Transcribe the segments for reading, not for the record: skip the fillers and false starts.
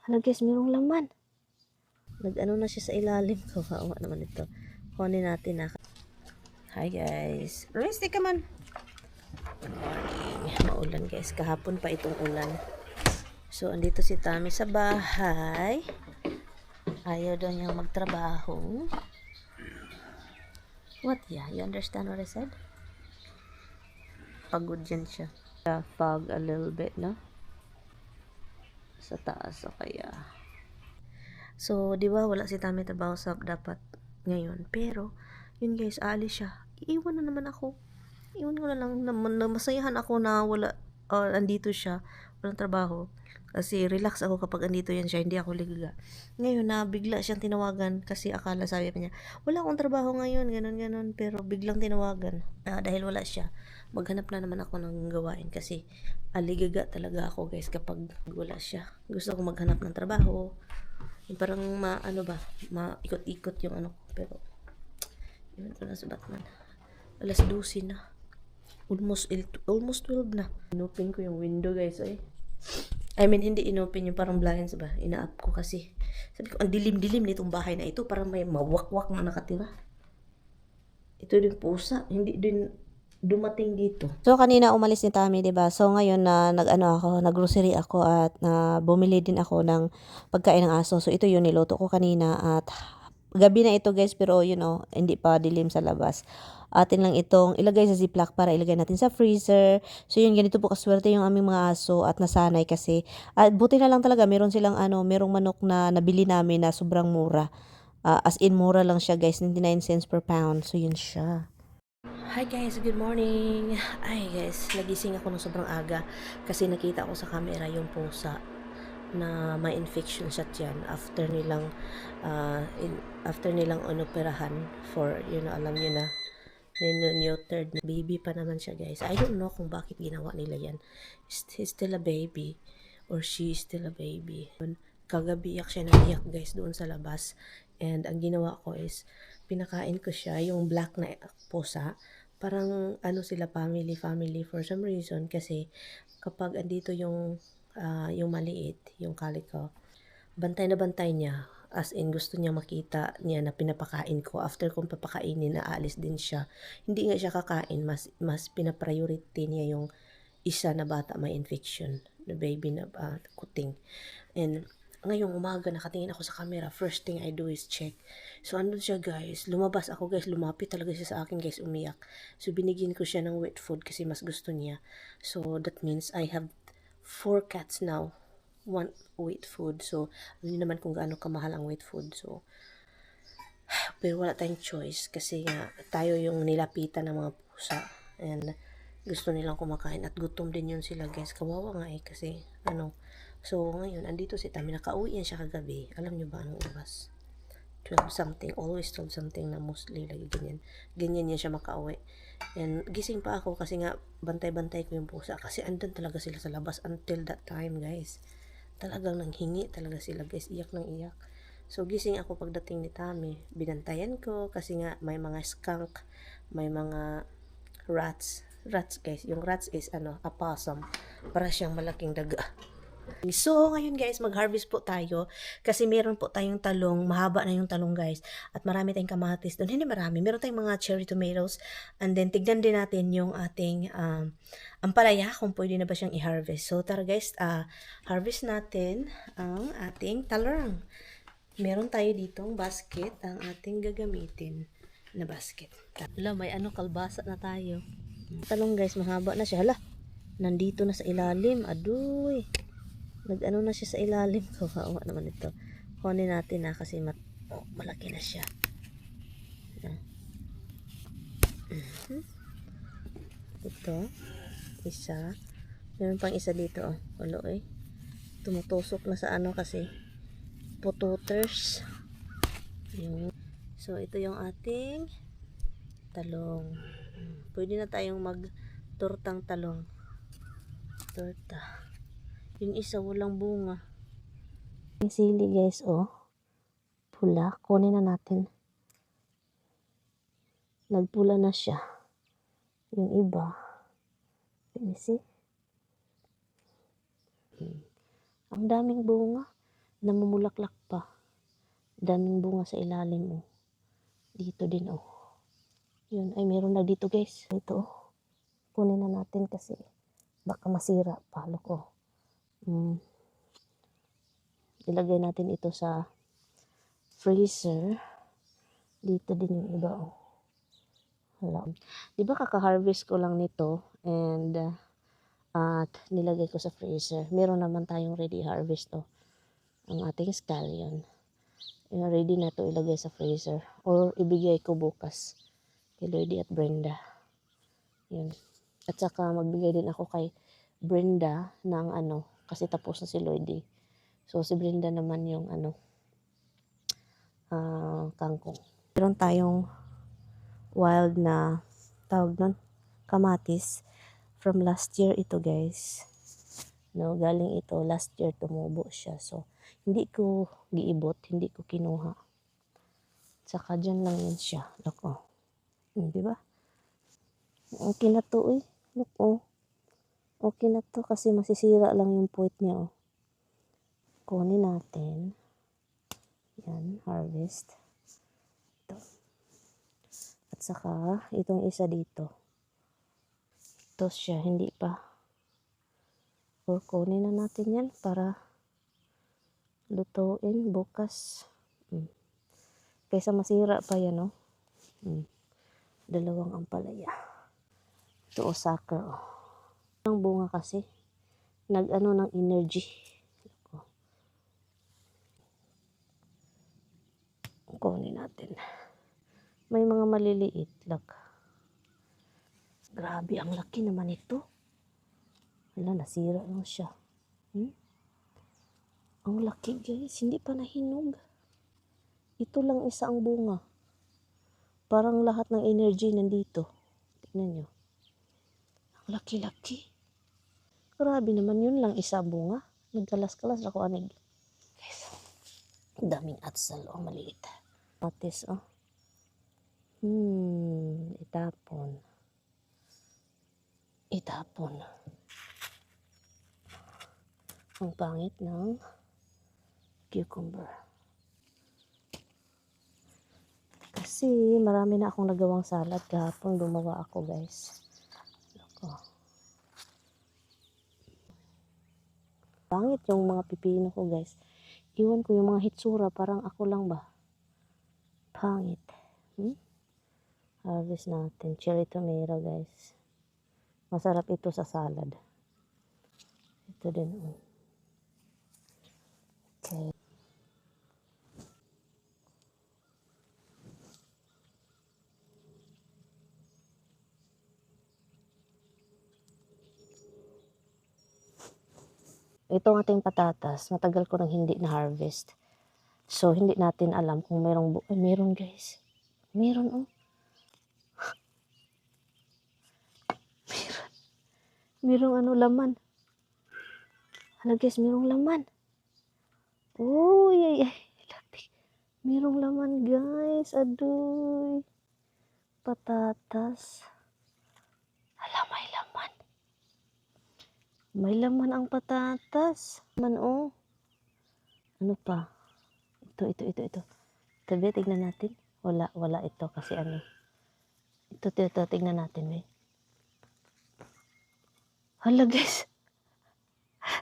Hala guys, mayroong laman. Nag-ano na siya sa ilalim. Kawawa naman ito. Kunin natin na. Hi guys. Rusty, come on. Good morning. Maulan guys. Kahapon pa itong ulan. So, andito si Tami sa bahay. Ayaw daw niyang magtrabaho. What? Yeah, you understand what I said? Pagod yan siya. Fog a little bit, no? Sa taas o kaya. So, di ba wala si Tami trabaho sa dapat ngayon. Pero, yun guys, aalis siya. Iiwan na naman ako. Iwan ko na lang naman na masayahan ako na wala, andito siya. Walang trabaho. Kasi relax ako kapag andito yan siya, hindi ako ligaga. Ngayon na bigla siyang tinawagan kasi akala sabi niya, wala akong trabaho ngayon, ganun. Pero biglang tinawagan. Dahil wala siya, maghanap na naman ako ng gawain kasi aligaga talaga ako guys kapag wala siya. Gusto ko maghanap ng trabaho. Yung parang maikot-ikot yung ano ko. Pero, yun ko na sa Batman. Alas 12 na. Almost 12 na. Inopin ko yung window guys eh. I mean, hindi inopin yung parang blinds ba? Ina-up ko kasi. Sabi ko, ang dilim-dilim nitong bahay na ito. Parang may mawakwak na nakatira. Ito din pusa. Hindi din dumating dito. So, kanina umalis ni Tami, diba? So, ngayon na nag-grocery ako at bumili din ako ng pagkain ng aso. So, ito yun, niluto ko kanina at gabi na ito guys, pero hindi pa dilim sa labas. Atin lang itong ilagay sa ziplock para ilagay natin sa freezer. So yun, ganito po kaswerte yung aming mga aso at nasanay kasi. At buti na lang talaga, meron silang merong manok na nabili namin na sobrang mura. As in, mura lang siya guys, 99 cents per pound. So yun siya. Hi guys, good morning. Ay guys, nagising ako ng sobrang aga kasi nakita ko sa camera yung pusa na may infection siya dyan after nilang inoperahan for, alam nyo na, neutered na baby pa naman siya guys. I don't know kung bakit ginawa nila yan. He's still a baby or she is still a baby. Kagabi iyak siya na iyak guys doon sa labas, and ang ginawa ko is pinakain ko siya yung black na pusa. Parang sila family for some reason kasi kapag andito yung maliit, yung calico, bantay na bantay niya. As in, gusto niya makita niya na pinapakain ko. After kong papakainin, aalis din siya. Hindi nga siya kakain. Mas pinapriority niya yung isa na bata may infection. Na baby na kuting. And ngayong umaga, nakatingin ako sa camera. First thing I do is check. So, andun siya guys. Lumabas ako guys. Lumapit talaga siya sa akin guys. Umiyak. So, binigyan ko siya ng wet food kasi mas gusto niya. So, that means I have 4 cats now. 1 wet food. So, hindi naman kung gaano kamahal ang wet food. So, pero wala tayong choice kasi nga tayo yung nilapitan ng mga pusa. And gusto nilang kumakain at gutom din yun sila guys. Kawawa nga kasi So, ngayon, andito si Tami. Nakauwi yan siya kagabi. Alam nyo ba anong oras? 12 something. Always 12 something na mostly lagi ganyan. Ganyan yan siya makauwi. And gising pa ako kasi nga bantay-bantay ko yung pusa. Kasi andun talaga sila sa labas until that time guys. Talagang nanghingi talaga sila guys. Iyak ng iyak. So gising ako pagdating ni Tami. Binantayan ko kasi nga may mga skunk. May mga rats. Rats guys. Yung rats is a possum. Para siyang malaking daga. So, ngayon guys, mag-harvest po tayo kasi meron po tayong talong, mahaba na yung talong guys, at marami tayong kamatis doon. Hindi marami, meron tayong mga cherry tomatoes, and then tignan din natin yung ating ampalaya kung pwede na ba siyang i-harvest. So, tara guys, harvest natin ang ating talong. Meron tayo ditong basket, ang ating gagamitin na basket. Hala, may kalbasa na tayo. Talong guys, mahaba na siya. Hala, nandito na sa ilalim. Aduy. Nag-ano na siya sa ilalim. Kawawa naman ito. Kunin natin kasi malaki na siya. Ito. Isa. Meron pang isa dito. Walo tumutusok na sa kasi pototers. So, ito yung ating talong. Pwede na tayong mag-tortang talong. Torta. Yung isa walang bunga. Yung sili guys, pula. Kunin na natin. Nagpula na siya. Yung iba. Let me see. Ang daming bunga. namumulaklak pa. Daming bunga sa ilalim, oh. Dito din, oh. Yun, ay meron na dito, guys. Ito, oh. Kunin na natin kasi baka masira pa, oh. Ilagay natin ito sa freezer. Dito din yung iba, oh. Hala. Diba kaka-harvest ko lang nito and at nilagay ko sa freezer. Meron naman tayong ready harvest, oh. Ang ating scallion. Ready na to ilagay sa freezer or ibigay ko bukas kay Lloydie at Brenda. Yun. At saka magbigay din ako kay Brenda ng kasi tapos na si Lloydie. So si Brenda naman yung kangkong. Meron tayong wild na tawag nun, kamatis from last year ito, guys. No, galing ito last year, tumubo siya. So hindi ko giibot, hindi ko kinuha. Saka dyan lang yun siya. Look, oh. Diba? Okay na to, eh. Look, oh. Okay na to kasi masisira lang yung puwet niya, oh. Kunin natin. Yan, harvest. Ito. At saka, itong isa dito. Ito siya, hindi pa. O, kunin na natin yan para lutuin bukas. Kaysa masira pa yan, oh. Dalawang ampalaya. Ito, osaka, oh. Ang bunga kasi, ng energy. Kunin natin. May mga maliliit. Look. Grabe, ang laki naman ito. Wala, nasira lang siya. Ang laki, guys. Hindi pa nahinog. Ito lang isa ang bunga. Parang lahat ng energy nandito. Tignan nyo. Ang laki-laki. Grabe naman, yun lang isa bunga. Nagkalas-kalas ako anig. Guys, daming atsal, oh, maliit. Matis, oh. Itapon. Ang pangit ng cucumber. Kasi marami na akong nagawang salad kahapon. Gumawa ako, guys. Ako. Pangit yung mga pipino ko, guys. Iwan ko yung mga hitsura. Parang ako lang ba? Pangit. Harvest natin. Cherry tomato, guys. Masarap ito sa salad. Ito din. Okay. Ito ang ating patatas. Matagal ko nang hindi na-harvest. So, hindi natin alam kung meron, guys. Meron, oh. Merong laman. Hala, guys, merong laman. Oh, ay. Merong laman, guys. Adoy. Patatas. Hala, may laman. May laman ang patatas. Laman, oh. Ano pa? Ito. Tabi, tignan natin. Wala ito kasi Ito, tignan natin, eh. Hala, guys.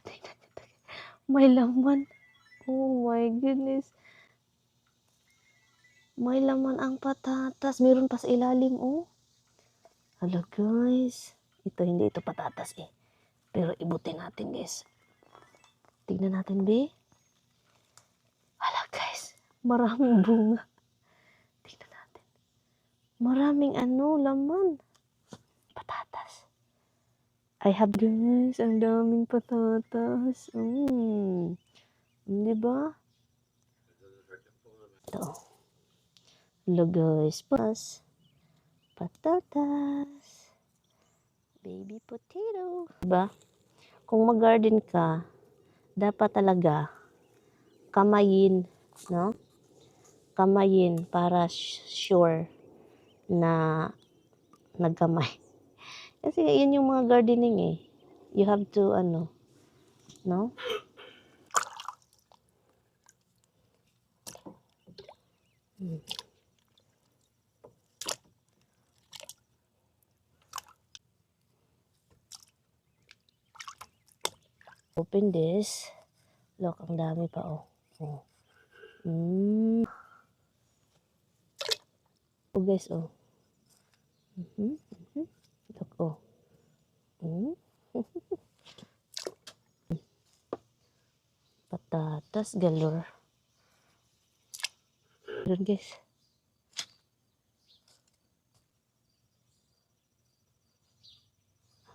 Tignan nyo. May laman. Oh my goodness. May laman ang patatas. Meron pa sa ilalim, oh. Hala, guys. Hindi ito patatas, eh. Pero ibutin natin, guys. Tignan natin, be. Hala, guys. Maraming bunga. Tignan natin. Maraming laman. Patatas. I have, guys, ang daming patatas. Diba? Ito. Hello, guys. Patatas. Baby potato. Diba? Kung mag-garden ka, dapat talaga kamayin, no? Kamayin para sure na nagkamay. Kasi yun yung mga gardening, eh. You have to, no? Open this. Look, ang dami pa, oh. Oh. Oh, guys, oh. Look, oh. Patatas galore. Doon, guys.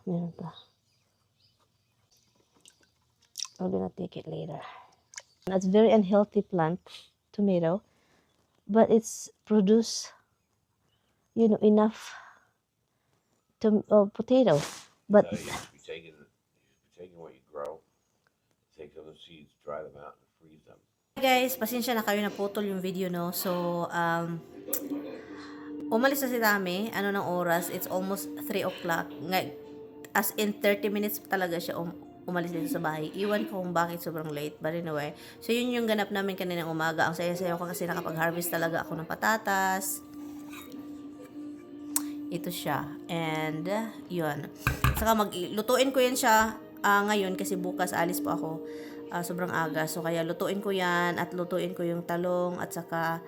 Meron pa. I'm gonna take it later. That's very unhealthy plant, tomato, but it's produce, enough potato. But So you should be taking what you grow, take those seeds, dry them out, and freeze them. guys, pasensya na kayo, naputol yung video, no? So, umalis na si Tami, ng oras, it's almost 3 o'clock. As in 30 minutes talaga siya umalis dito sa bahay. Iwan ko kung bakit sobrang late. But anyway, so yun yung ganap namin kaninang umaga. Ang saya-saya ko kasi nakapag-harvest talaga ako ng patatas. Ito siya. And, yun. Saka lutuin ko yan siya ngayon kasi bukas alis po ako. Sobrang aga. So, kaya lutuin ko yan at lutuin ko yung talong at saka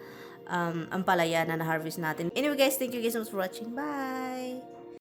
ang palaya na na-harvest natin. Anyway guys, thank you guys so much for watching. Bye!